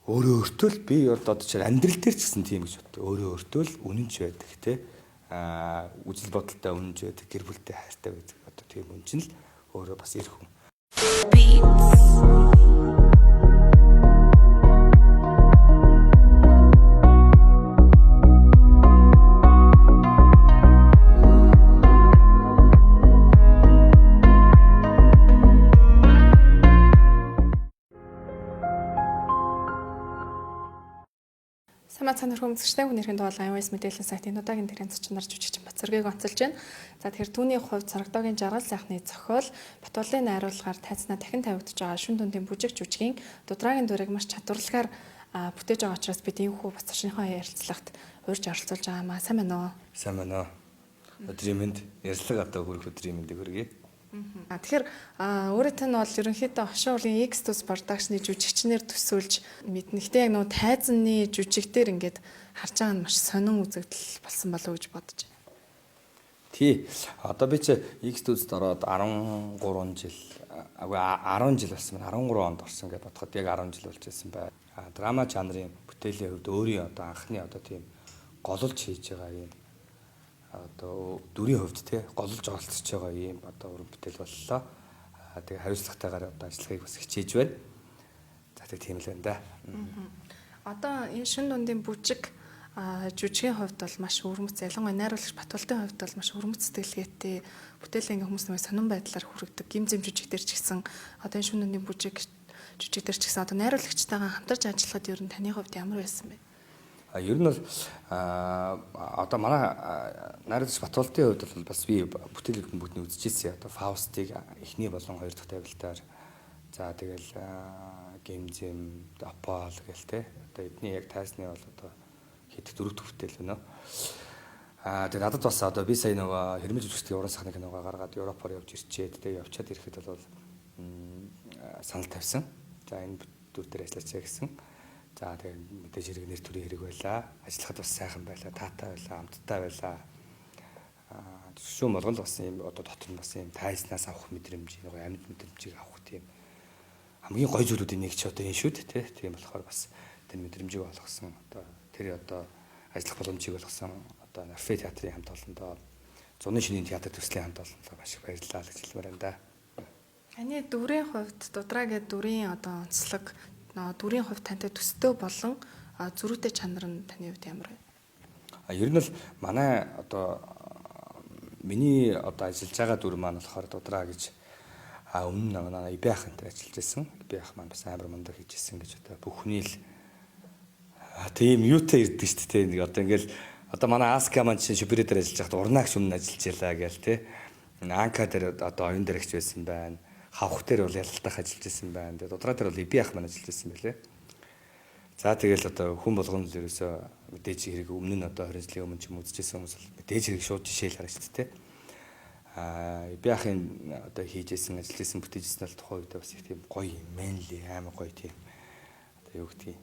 Өөрөө өөртөө л би одоо чинь амьдрал дээр ч гэсэн тийм гэж боддог. Өөрөө өөртөө л үнэнч байдаг те. Үзэл бодолтой үнэнч байдаг, гэр бүлтэй хайртай байдаг. Одоо тийм хүн чинь л өөрөө бас эр хүн. Самаа цанар хүмүүсттэй хүн эрхэн дуул iOS мэдээллийн сайтын удаагийн тэрэн зочноор жүжигчин Бацэргийг онцолж байна. За тэгэхээр түүний хувьд Сорогдогийн жаргал сайхны зохиол Батулын найруулгаар тайзнаа дахин тавигдж байгаа шүн дүндийн бүжиг жүжигийн Дудрагийн дүрийг маш чадварлагаар бүтээж байгаа учраас бид энэхүү бас зочныхоо ярилцлагат урьж оролцуулж байгаа маа. Сайн байна уу? Сайн байна уу? Өдрийн мэнд ярьцлага одоо хүрэх өдрийн мэндийг хүргэе. Тэгэхээр өөрөө тань бол ерөнхийдөө Хошин уулын X2 production-ы жүжигчнэр төсөөлж мэднэ. Гэтэ яг нөгөө тайзны жүжиг дээр ингээд харж байгаа нь маш сонин үзэгдэл болсон болов уу гэж бодож байна. Тий. Одоо би чи X2-д ороод 13 жил, үгүй 10 жил болсон байна. 13 онд орсон гэж бодоход яг 10 жил болж байсан бай. Драма жанрын бүтээлийн хувьд өөрийн одоо анхны одоо тийм гололж хийж байгаа юм одоо дүрийн хувьд те гололж оролцож байгаа ийм одоо уран бүтээл боллоо. Тэгээ хариуцлагатайгаар одоо ажиллахыг бас хичээж байна. За тэг тийм л байна да. Одоо энэ шин дундын бүжиг жүжигийн хувьд бол маш өвөрмөц, ялангуяа найруулагч Батулдын хувьд бол маш өвөрмөц сэтгэлгээтэй бүтээлийн ингээ хүмүүс нэмээ сонин байдлаар хүргэдэг. Гим зэм жүжиг дээр ч гэсэн одоо энэ шин дундын бүжиг жүжиг дээр ч гэсэн одоо найруулагчтайгаа хамтарч ажиллахад ер нь таны хувьд ямар байсан бэ? Ер нь бол одоо манай найруулагч Батулдын хувьд бол бас би бүтээлүүд нь бүгдний үзчихсэн. Одоо Фаустыг эхний болон хоёр дахь тавилтаар за тэгэл Гимзэм, Апол гэл те. Одоо эдний яг тайзны бол одоо хэд дөрөв дэх бүтээл байна. Тэгээ надад бас одоо би сая нөгөө хэрмэл жүжигчдийн уран сайхны киногоо гаргаад Европоор явж ирчээд тэгээ явчаад ирэхэд бол санал тавьсан. За энэ дүр дээр ажиллаач гэсэн. За тэгээ мэдээж хэрэг нэр төрийн хэрэг байлаа. Ажиллахад бас сайхан байлаа, таатай байлаа, амттай байлаа. Шүүм болгон л бас юм одоо дотор нь бас юм тайзнаас авах мэдрэмж, нөгөө амьд мэдрэмжийг авах тийм хамгийн гоё зүйлүүдийн нэг ч одоо энэ шүү дээ, тий. Тийм болохоор бас тэр мэдрэмжийг олгосон одоо тэр одоо ажиллах боломжийг олгосон одоо Орфей театрын хамт олондоо зуны шинийн театр төслийн хамт олондоо маш их баярлалаа гэж хэлмээр байна да. Таны дүрийн хувьд Дудраа гэдэг дүрийн одоо онцлог дүрийн хувьд тантай төстэй болон зөрүүтэй чанар нь таны хувьд ямар вэ? Ер нь бол манай одоо миний одоо ажиллаж байгаа дүр маань болохоор Дудраа гэж өмнө нь манай Ибэ ах энэ ажиллаж байсан. Ибэ ах маань бас амар мундаг хийж исэн гэж одоо бүхний л тийм юутай ирдэг шүү дээ. Нэг одоо ингээл одоо манай Аска маань чинь Шүбэрэ дээр ажиллаж байхад урнаагч өмнө ажиллаж ялаа гээл те. Анка дээр одоо оюун дэрэгч байсан байна. Хавх дээр бол ялалтах ажиллаж байсан байна. Тэгээд Дудраа дээр бол Ибэ ах маань ажиллаж байсан байлээ. За тэгэл одоо хүн болгоно л ерөөсөө мэдээж хэрэг өмнө нь одоо 20 жилийн өмнө ч юм үзчихсэн хүмүүс бол мэдээж хэрэг шууд жишээл харна шүү дээ. Ибэ ахын одоо хийжсэн, ажиллаж исэн, бүтээжсэн бол тухайн үедээ бас их тийм гоё manly амар гоё тийм одоо юу гэдгийг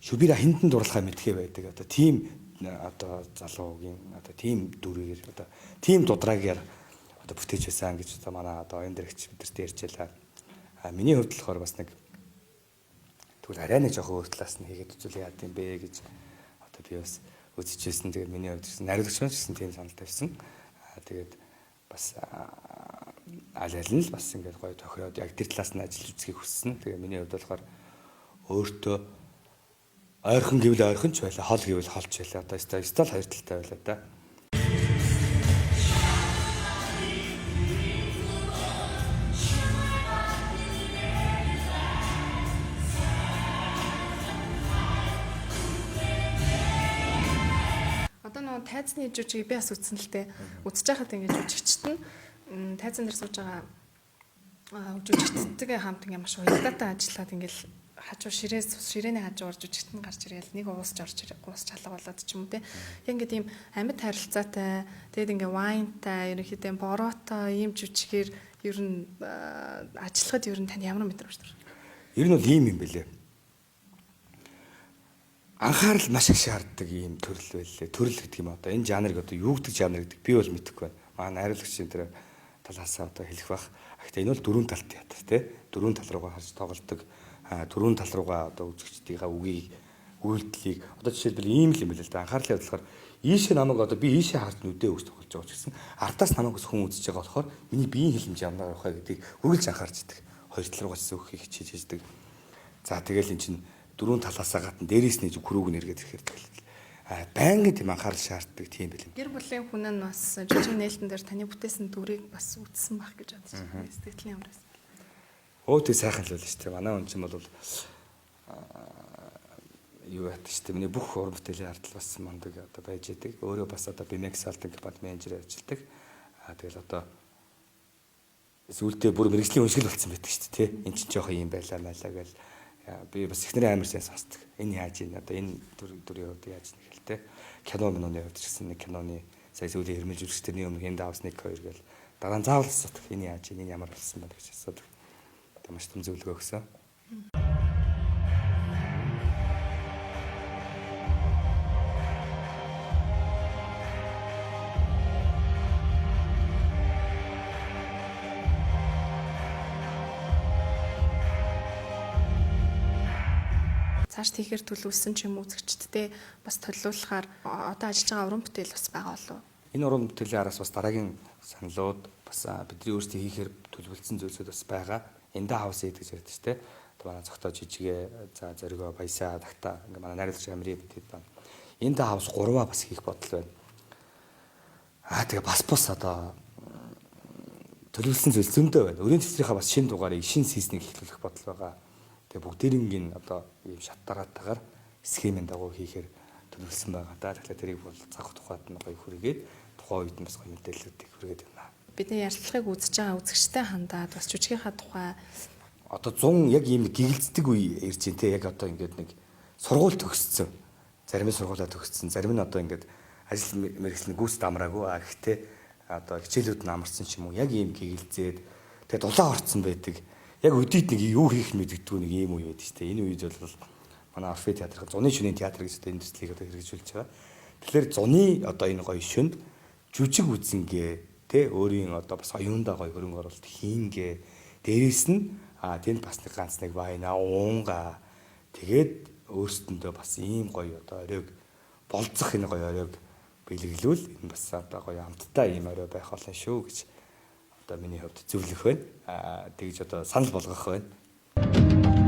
шүбэр хиндэн дурлахаа мэдхээ байдаг. Одоо тийм одоо залуугийн одоо тийм дүрээр одоо тийм дудраагаар одоо бүтээж байсан гэж одоо манай одоо оюун дэрэгч бидэрт ярьж байлаа. Миний хувьд болохоор бас нэг тэгвэл арай нэг жоохон өөр талаас нь хийгээд үзүүл яад юм бэ гэж одоо би бас үзчихсэн. Тэгээд миний хувьд гэсэн найруулагч маань ч гэсэн тийм санал тавьсан. Тэгээд бас аль аль нь л бас ингээд гоё тохироод яг тэр талаас нь ажиллаж үзхийг хүссэн. Тэгээ миний хувьд болохоор өөртөө ойрхон гэвэл ойрхон ч байлаа, хол гэвэл холч байлаа. Одоо стол хоёр талтай байлаа да. Одоо нөгөө тайзны жүжигийг би бас үзсэн л дээ. Үзэж байхад ингээд жүжигчт нь тайзан дээр сууж байгаа жүжигчдтэйгээ хамт ингээд маш уялдаатай ажиллаад ингээд хажуу ширээний хажуугаар жүжигчт нь гарч ирээл нэг уусч орж ирээ, уусч алга болоод ч юм уу те. Яг ингээд ийм амьд харилцаатай, тэгээд ингээд вайнтай, ерөнхийдөө бороотой ийм жүжигээр ер нь ажиллахад ер нь танд ямар мэдрэмж төрөх? Ер нь бол ийм юм бэлээ. Анхаарал маш их шаарддаг ийм төрөл байлээ. Төрөл гэдэг юм одоо энэ жанрыг одоо юу гэдэг жанр гэдэг би бол мэдэхгүй байна. Манай найруулагч энэ тэр талаасаа одоо хэлэх бах. Гэхдээ энэ бол дөрвөн талт театр тий. Дөрвөн тал руугаа харж тоглодог. Түрүүн тал руугаа одоо үзэгчдийнхаа үгийг, үйлдэлийг одоо жишээлбэл ийм л юм байл л да. Анхаарлын явдлахаар ийшээ намайг одоо би ийшээ харж нүдээ өгч тоглож байгаа ч гэсэн ардаас намайг бас хүн үзэж байгаа болохоор миний биеийн хилэмж ямар явах вэ гэдгийг үргэлж анхаарч идэг. Хоёр тал руугаа ч өгөхийг хичээж хийдэг. За тэгэл эн чинь дөрвөн талаасаа гадна дээрээс нь крүүг нэргээд ирэхээр тэгэл байнгын тийм анхаарал шаарддаг тийм байл юм. Гэр бүлийн хүн нь бас жижиг нээлтэн дээр таны бүтээсэн дүрийг бас үзсэн байх гэж бодож байна. Сэтгэлийн ямар байсан. Өө тэг сайхан л байл шүү дээ. Манай хүн чинь бол юу яат шүү дээ. Миний бүх уран бүтээлийн ардл бас мундаг одоо байж идэг. Өөрөө бас одоо BMX Алтан компани менежер ажилладаг. Тэгэл одоо сүүлдээ бүр мэрэгжлийн үншгэл болсон байдаг шүү дээ, тий. Эн чинь жоохон юм байлаа майлаа гэл би бас ихнэрийн амар сайн сонсдог. Энэ яаж ийн одоо энэ дүрийн хувьд яаж нэг хэл те. Кино миноны хувьд ч гэсэн нэг киноны сая сүүлийн хэрмэл жүжигчдийн өмнө хин давс 1 2 гэл дараа нь заавал асуудаг. Энэ яаж ийн энэ ямар болсон бэ гэж асуудаг. Одоо маш том зөвлөгөө өгсөн. Цааш тийхээр төлөвлөсөн ч юм үзэгчдтэй бас төлөвлөхөөр одоо ажиллаж байгаа уран бүтээл бас байгаа болов уу? Энэ уран бүтээлийн араас бас дараагийн саналууд бас бидний өөрсдөө хийхээр төлөвлөсөн зүйлсүүд бас байгаа. Энда хаус гэж ярьдаг шүү дээ. Одоо манай цогтоо жижигэ, за зоригоо, баясаа, тагта ингээ манай найруулагч Амри бидэд байна. Энда хаус 3-аа бас хийх бодол байна. Тэгээ бас одоо төлөвлөсөн зүйл зөндөө байна. Өрийн төвчрийнхаа бас шинэ дугаарыг, шинэ сизнийг эхлүүлэх бодол байгаа. Тэгээ бүгдээрингийн одоо ийм шат дараатайгаар схемийн дагуу хийхээр төлөвлөсөн байгаа да. Тэгэхээр тэрийг бол цаг тухайд нь гоё хүргээд тухайн үед нь бас гоё мэдээллүүдийг хүргээд байна. Бидний ярилцлагыг үзэж байгаа үзэгчтэй хандаад бас жүжигийнхаа тухай одоо 100 яг ийм гигэлцдэг үе ирж байна те. Яг одоо ингээд нэг сургууль төгссөн. Зарим нь сургуулаа төгссөн, зарим нь одоо ингээд ажил мэргэжил нь гүйцэд амраагүй. Гэхдээ одоо хичээлүүд нь амарсан ч юм уу яг ийм гигэлзээд тэгээ дулаан орцсон байдаг. Яг өдөрт нэг юу хийх мэддэггүй нэг ийм үе байдаг шүү дээ. Энэ үед бол манай Орфей театрын зуны шөнийн театр гэж одоо энэ төслийг одоо хэрэгжүүлж байгаа. Тэгэхээр зуны одоо энэ гоё шөнд жүжиг үзэнгээ тэ өөрийн одоо бас оюундаа гоё хөрөнгө оруулалт хийнгээ дээрээс нь тэнд бас нэг ганц нэг вайна уунга тэгээд өөрсдөндөө бас ийм гоё одоо оройг болцох энэ гоё оройг бэлэглүүл энэ бас одоо гоё амттай ийм орой байх болно шүү гэж одоо миний хувьд зөвлөх байна. Тэгж одоо санал болгох байна.